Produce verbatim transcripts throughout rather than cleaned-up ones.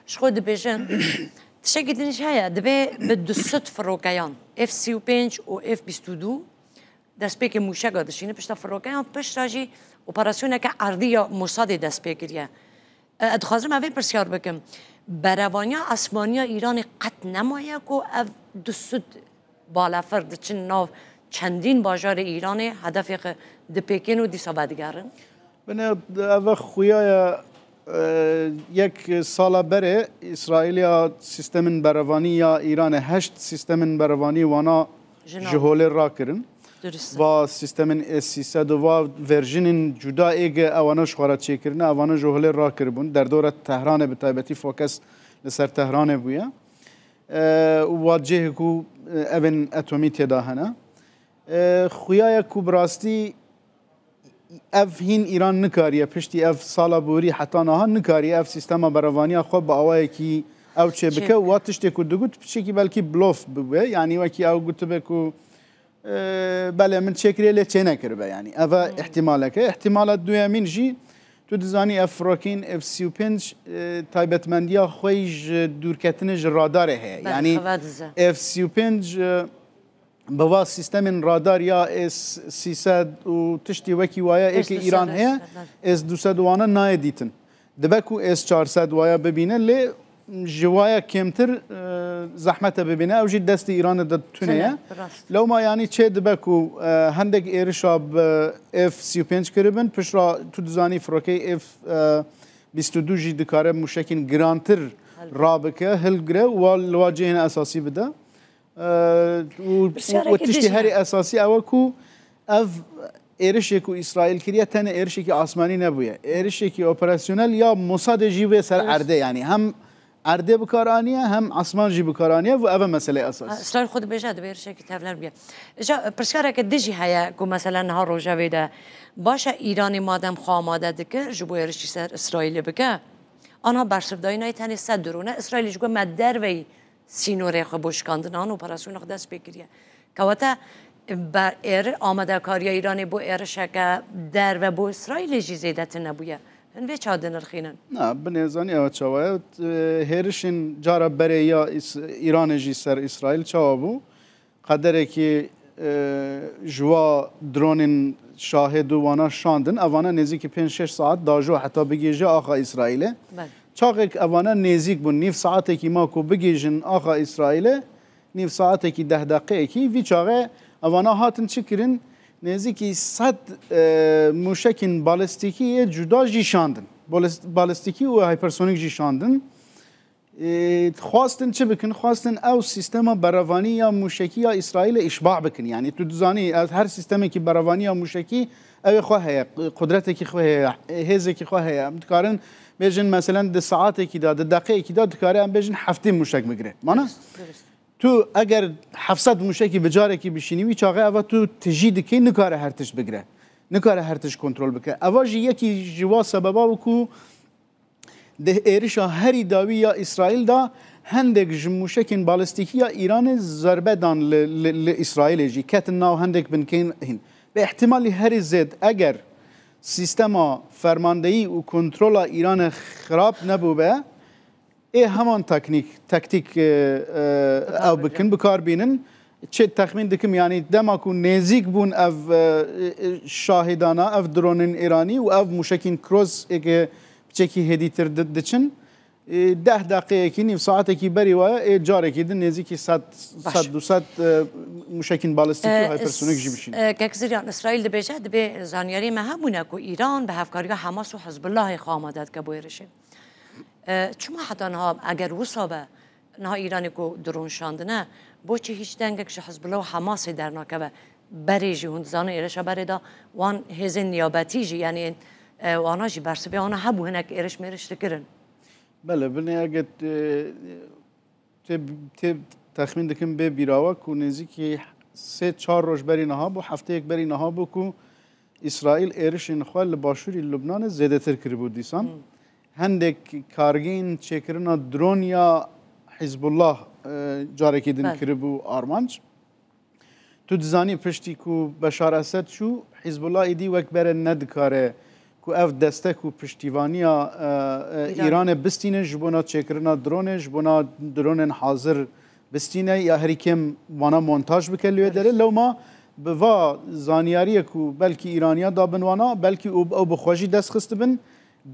Ji xwe dibêjin, tiştekî din jî heye, divê bi du sed firokeyan, F sî û pênc û F bîst û du destpêkê mûşeka dişîne, pişta firokeyan, pişta jî operasyoneke erdî ya Mosadê dest pê kiriye. E, ez dixwazim ev ê pirsyar bikim. Berevaniya esmaniya Îranê qet nemaye ku ev du sed balefir diçin nav çendîn bajarê Îranê, hedefê xwe dipêkên û dîsa vedigerin? Binê, ev xuya ye, e, yek sala berê Îsraîlê ya sîstemên berevanî ya Îranê, heşt sîstemên berevanî wana Ji nav. ji holê rakirin. Durust. Va sîstemên S sî sed û va verjinên cuda êge ewana ji xwe re çêkirine, ewana ji holê rakiribûn. Derdora Tehranê bi taybetî fokus li ser Tehranê bûye. E, û wa cihê ku, e, evên etomî tê de hene. E, xuya ye ku bi rastî ev hîn Îran nikariye, piştî ev sala borî heta niha nikariye ev sîstema berevaniya xwe bi awayekî ew çê bike. Çê. Wa tiştê ku digot, piçekî belkî blof bibe, yanî wekî ew gotibe ku, e, belê min çêkiriye lê çênekiribe, yanî. Ev e Hmm. îhtîmaleke. Îhtîmala duyemîn jî, tu dizanî ev firokîn F sî û pênc, e, taybetmendiya xwe yî ji dûrketinê ji radarê heye. Belê, Yanî xebat dize. F sî û pênc, e, bi va sîstemên radar ya S sî sed û tiştî wekî waya êkê Îran heye, S du sed wana nayê dîtin. Dibe ku S çar sed waya bibîne, lê ji waya kêmtir, e, zehmet e bibîne. Ew jî destê Îranê de tune ye. Tune, bi rast. Lewma yanî çê dibe ku, e, hendek êrişa bi F sî û pênc kiribin, pişra tu dizanî firokeyê F, e, bîst û du jî dikare mûşekên girantir Helbet. rabike, hilgire û wa li wa cihên esasî bide. Ee, û, û, Pirsyareke û tiştê din herî ya. esasî ew e ku ev êrişê ku Îsraîl kiriye tenê êrişekî asmanî nebûye. Êrişekî operasyonel ya Mosadê jî bê ser Êriş- erdê, yanî hem erdê bi kar aniye hem asman jî bi kar aniye. Û ev e meseleyê Ha, esasî. Îsraîl xwe dibêje, divê êrişekî tevler bûye. Îja, pirsyareke din jî heye ku mesela niha rojevê de baş e Îranê madem xwe amade dike ji bo êrişî ser Îsraîlê bike, anha bersivdayî nayê tenê sed drone. Îsraîlê ji ku me derveyî sînorê xwe bo şikandina an operasyona xwe dest pê kiriye. Kewata be êr-, amadekariya Îranê bo êrişeke derve bo Îsraîlê jî zêdetir nebûye. Hin vê çawa dinirxînin? Na, binêzanî ew çawa ye. Hêrişên cara berê ya Îs-, Îranê jî ser Îsraîl çawa bû? Qederekî, e, ji wa dronên Şahêd û wana şandin, evana nêzîkî pênc şeş saet dajo heta bigihîje axa Îsraîlê. Belê. Çaxek evana nêzîk bûn, nîv saetekî ma ku bigihîjin axa Îsraîlê, nîv saetekî, deh deqeyekî, vî çaxê evana hatin çi kirin? Nêzîkî sed, e, mûşekên balîstîkî yê cuda jî şandin. Balîst-, balîstîkî û hypersonic jî şandin. Ê, xwestin çi bikin? Xwestin ew sîstema berevanî ya mûşekî ya Îsraîlê îşbax bikin. Yanî tu dizanî, ev her sîstemekî berevanî ya mûşekî ew ê xwe heye, qudretekî xwe heye, hêzekî xwe heye. Em dikarin bêjin, meselen, di saetekî de, di deqeyekî de dikare, em bêjin, heftê mûşek bigire. Mana? Durust, durust. Tu eger heft sed mûşekî bi carekî bişînî, wî çaxê eva tu tijî dikey, nikare her tişt bigire. Nikare her tişt kontrol bike. Eva jî yekî ji wa sebeba bû ku Di êrişa herî dawî ya Îsraîl de hendek ji mûşekên balîstîkî ya Îranê zerbe dan li, li, li Îsraîlê jî. Ketin nav hendek binkeyên hîn. Bi îhtîmalî herî zêd eger sîstema fermandeyî û kontrola Îranê xirab nebûbe, ê heman teknîk, tektîk, e, e, ew bikin, bi kar bînin. Çi texmîn dikim, yanî dema ku nêzîk bûn ev, e, e, şahidana, ev dronên Îranî û ev mûşekên Cross ê ke piçekî hêdîtir di-, diçin, e, deh deqeyekî, nîv saetekî berî waya, ê carekî din nêzîkî sed, Baş. sed, du sed, e, mûşekên balîstîkî û E, hypersonic jî bişînin. E, Kek Ziryan, Îsraîl dibêje, dibê zanyariyê me hebûne ku Îran bi hevkariya Hamas û Hizbullahê xwe amade dike bo êrişê. E, çima heta niha, eger wisa be, niha Îranê ku dron şandine, boçî hîç dengek ji Hizbullah û Hamasê dernakeve? Berê jî hûn dizanin êrişa berê de wan hêzên niyabetî jî, yanî, e, wana jî bersivê wana hebû, hinek êriş mêriş dikirin. Belê, binê eger, e, tê, tê texmîn dikim bê bîrawe ku nêzîkî sê çar roj berî niha bû, hefteyek berî niha bû ku Îsraîl êrişên xwe li başûrî Lubnanê zêdetir kiribû dîsan. Hmm. Hendek kargên çêkirina dron ya Hizbullah, e, carekî din Belê. kiribû armanc. Tu dizanî piştî ku Beşar Esed çû, Hizbullah êdî wek berê nedikare ku ev destek û piştîvaniya e, e, Îran. Îranê bistînin ji bona çêkirina dronê, ji bona dronên hazir bistîne ya herî kêm wana montaj bike li wê derê. Lewma bi va zaniyariyê ku belkî Îraniya dabin wana, belkî û- ew bi xwe jî dest xistibin,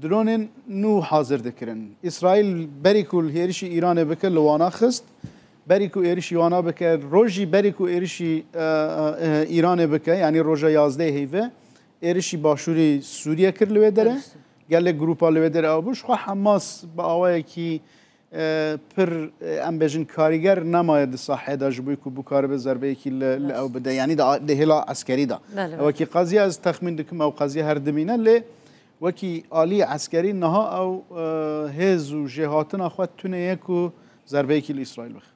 dronên nû hazir dikirin. Îsraîl berî ku li hêrişî Îranê bike li wana xist, berî ku êrişî wana bike, rojî berî ku êrişî e, e, Îranê bike, yanî roja yazdeh heyve, êrişî başûrî Sûriye kir li wê derê. Gelek grupa li wê derê ew bû. Ji xwe Hamas bi awayekî e, pir e, em bêjin karîger nemaye di sahê de ji bo ku bikaribe zerbeyekî li, li ew bide. Yanî di, di hêla eskerî de. Belê, belê. Wekî qeziya ez texmîn dikim ew qeziya her dimîne lê wekî alî eskerî niha ew e, hêz û jêhatina xwe tune ye ku zerbeyekî li Îsraîl bixe.